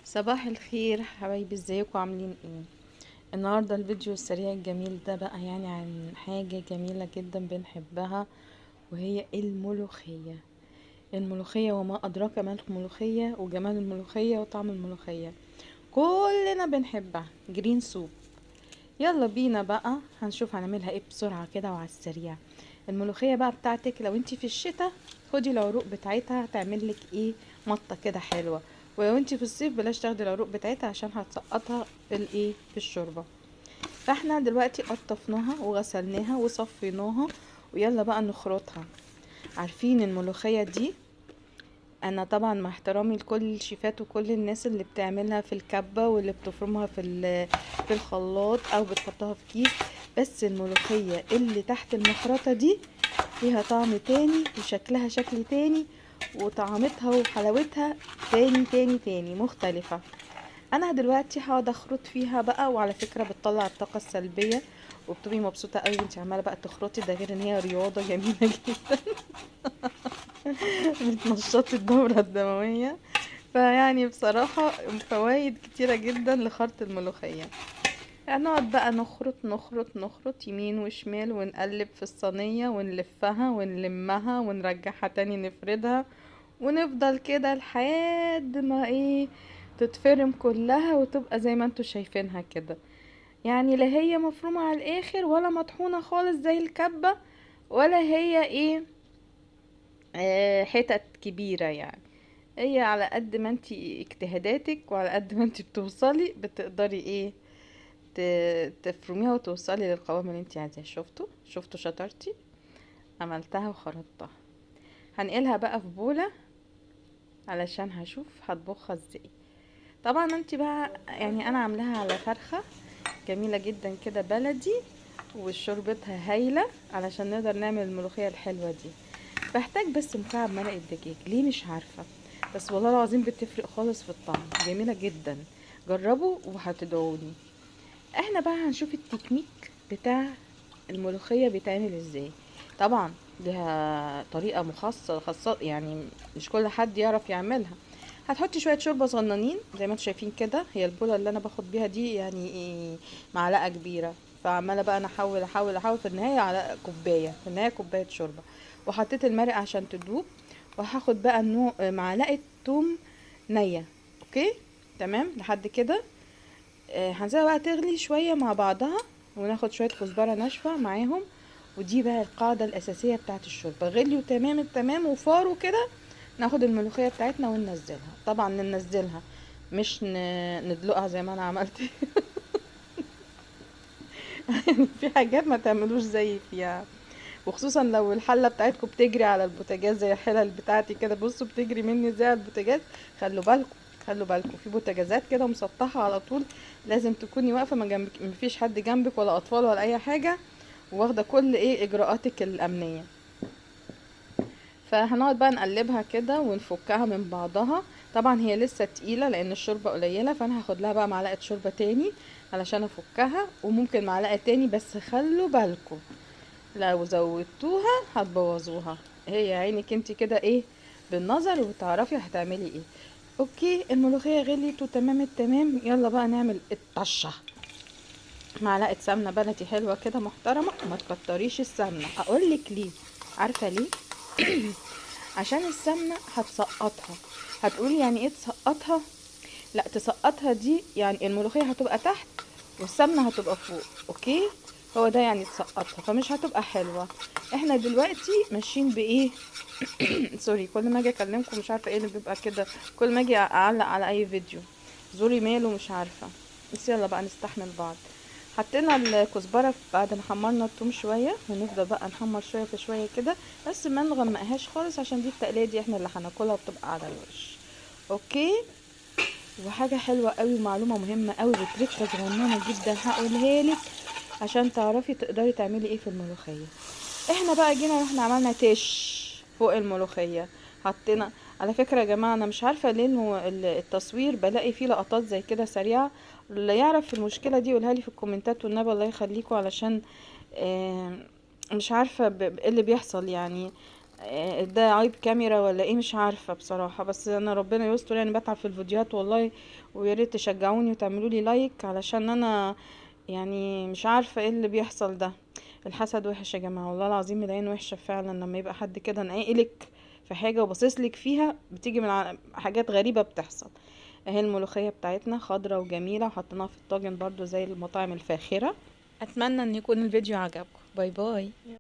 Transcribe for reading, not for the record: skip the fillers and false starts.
صباح الخير حبايبي، ازيكم عاملين ايه؟ النهارده الفيديو السريع الجميل ده بقى يعني عن حاجة جميلة جدا بنحبها، وهي الملوخية. الملوخية وما ادراك ما الملوخية، وجمال الملوخية وطعم الملوخية، كلنا بنحبها. green soup. يلا بينا بقى هنشوف هنعملها ايه بسرعة كده وعلى السريع. الملوخية بقى بتاعتك لو انتي في الشتاء خدي العروق بتاعتها، هتعمل لك ايه مطه كده حلوة. ولو انتي في الصيف بلاش تاخدي العروق بتاعتها عشان هتسقطها في الايه في الشوربة. فاحنا دلوقتي قطفناها وغسلناها وصفيناها، ويلا بقى نخرطها. عارفين الملوخية دي، انا طبعا مع احترامي لكل الشيفات وكل الناس اللي بتعملها في الكبه واللي بتفرمها في الخلاط او بتحطها في كيس، بس الملوخية اللي تحت المخرطه دي ليها طعم تاني وشكلها شكل تاني وطعمتها وحلاوتها تاني تاني تاني مختلفة. انا دلوقتي هقعد اخرط فيها بقى، وعلى فكرة بتطلع الطاقة السلبية وبتبقي مبسوطة قوي وانت عماله بقى تخرطي، ده غير ان هي رياضة جميلة جدا بتنشطي الدورة الدموية. فيعني بصراحة فوايد كتيرة جدا لخرط الملوخية. هنقعد بقى نخرط نخرط نخرط يمين وشمال، ونقلب في الصينية ونلفها ونلمها ونرجعها تاني نفردها، ونفضل كده لحد ما ايه تتفرم كلها وتبقى زي ما انتوا شايفينها كده. يعني لا هي مفرومة على الاخر ولا مطحونة خالص زي الكبة، ولا هي ايه حتت كبيرة. يعني هي على قد ما انتي اجتهاداتك وعلى قد ما انتي بتوصلي بتقدري ايه تفرميها وتوصلي للقوام اللي انتي عايزاه. شفتوا شطارتي، عملتها وخرطتها. هنقلها بقى في بولة علشان هشوف هطبخها ازاي. طبعا انتي بقى يعني انا عاملاها على فرخة جميلة جدا كده بلدي، وشوربتها هايلة علشان نقدر نعمل الملوخية الحلوة دي. بحتاج بس مكعب مرق الدجاج، ليه مش عارفة، بس والله العظيم بتفرق خالص في الطعم، جميلة جدا. جربوا وهتدعوني. احنا بقى هنشوف التكنيك بتاع الملوخية بيتعمل ازاي. طبعا لها طريقة مخصصة خاصة، يعني مش كل حد يعرف يعملها. هتحطي شوية شوربة صغننين زي ما انتم شايفين كده، هي البولة اللي انا باخد بيها دي يعني ايه معلقة كبيرة، فعمالة بقى انا احاول احاول احاول في النهاية على كوباية، في النهاية كوباية شوربة. وحطيت المرق عشان تدوب، وهاخد بقى النوع معلقة توم نية. okay تمام لحد كده. هنسيبها بقى تغلي شوية مع بعضها، وناخد شوية كزبرة ناشفة معاهم. ودي بقى القاعدة الأساسية بتاعت الشوربة. غليوا تمام التمام وفاروا كده، ناخد الملوخية بتاعتنا وننزلها. طبعا ننزلها مش ندلقها زي ما انا عملت يعني في حاجات ما تعملوش زي فيها، وخصوصا لو الحلة بتاعتكم بتجري على البوتاجاز زي الحلل بتاعتي كده. بصوا بتجري مني زي على البوتاجاز. خلوا بالكم خلوا بالكم، في بوتاجازات كده مسطحة على طول، لازم تكوني واقفة ما جنبك، مفيش حد جنبك ولا اطفال ولا اي حاجة، واخده كل ايه اجراءاتك الامنية. فهنقعد بقى نقلبها كده ونفكها من بعضها. طبعا هي لسه تقيلة لان الشوربة قليله، فانا هاخد لها بقى معلقه شوربة تاني علشان افكها، وممكن معلقه تاني، بس خلوا بالكم لو زودتوها هتبوظوها. هي عينك انت كده ايه بالنظر وتعرفي هتعملي ايه. okay الملوخية غليت وتمام التمام. يلا بقى نعمل الطشه. معلقه سمنه بلدي حلوة كده محترمه، ما تكتريش السمنة. اقولك ليه، عارفه ليه؟ عشان السمنة هتسقطها. هتقولي يعني ايه تسقطها؟ لا تسقطها دي يعني الملوخية هتبقى تحت والسمنه هتبقى فوق. okay هو ده يعني تسقطها، فمش هتبقى حلوة. احنا دلوقتي ماشيين بايه sorry، كل ما اجي اكلمكم مش عارفه ايه اللي بيبقى كده، كل ما اجي اعلق على اي فيديو زوري ماله مش عارفه، بس يلا بقى نستحمل بعض. حطينا الكزبره بعد ما حمرنا الثوم شوية، ونفضل بقى نحمر شوية في شوية كده، بس ما نغمقهاش خالص عشان دي التقليه دي احنا اللي هناكلها وبتبقى على الوش. okay وحاجه حلوة قوي ومعلومه مهمة قوي بتركه صغننه جدا هقولها لك عشان تعرفي تقدري تعملي ايه في الملوخية. احنا بقى جينا واحنا عملنا تش فوق الملوخية، حطينا. على فكرة يا جماعة انا مش عارفه ليه التصوير بلاقي فيه لقطات زي كده سريعة. اللي يعرف المشكلة دي يقولها لي في الكومنتات والنبي الله يخليكم، علشان مش عارفه ايه اللي بيحصل. يعني ده عيب كاميرا ولا ايه مش عارفه بصراحة، بس انا ربنا يستر يعني، بتعب في الفيديوهات والله، ويا ريت تشجعوني وتعملوا لي like علشان انا يعني مش عارفه ايه اللي بيحصل ده. الحسد وحش يا جماعة والله العظيم، العين وحشة فعلا. لما يبقى حد كده ناقلك في حاجة وباصص لك فيها، بتيجي من حاجات غريبة بتحصل. اهي الملوخية بتاعتنا خضرة وجميلة، وحطيناها في الطاجن برضو زي المطاعم الفاخرة. اتمنى ان يكون الفيديو عجبكم. bye bye.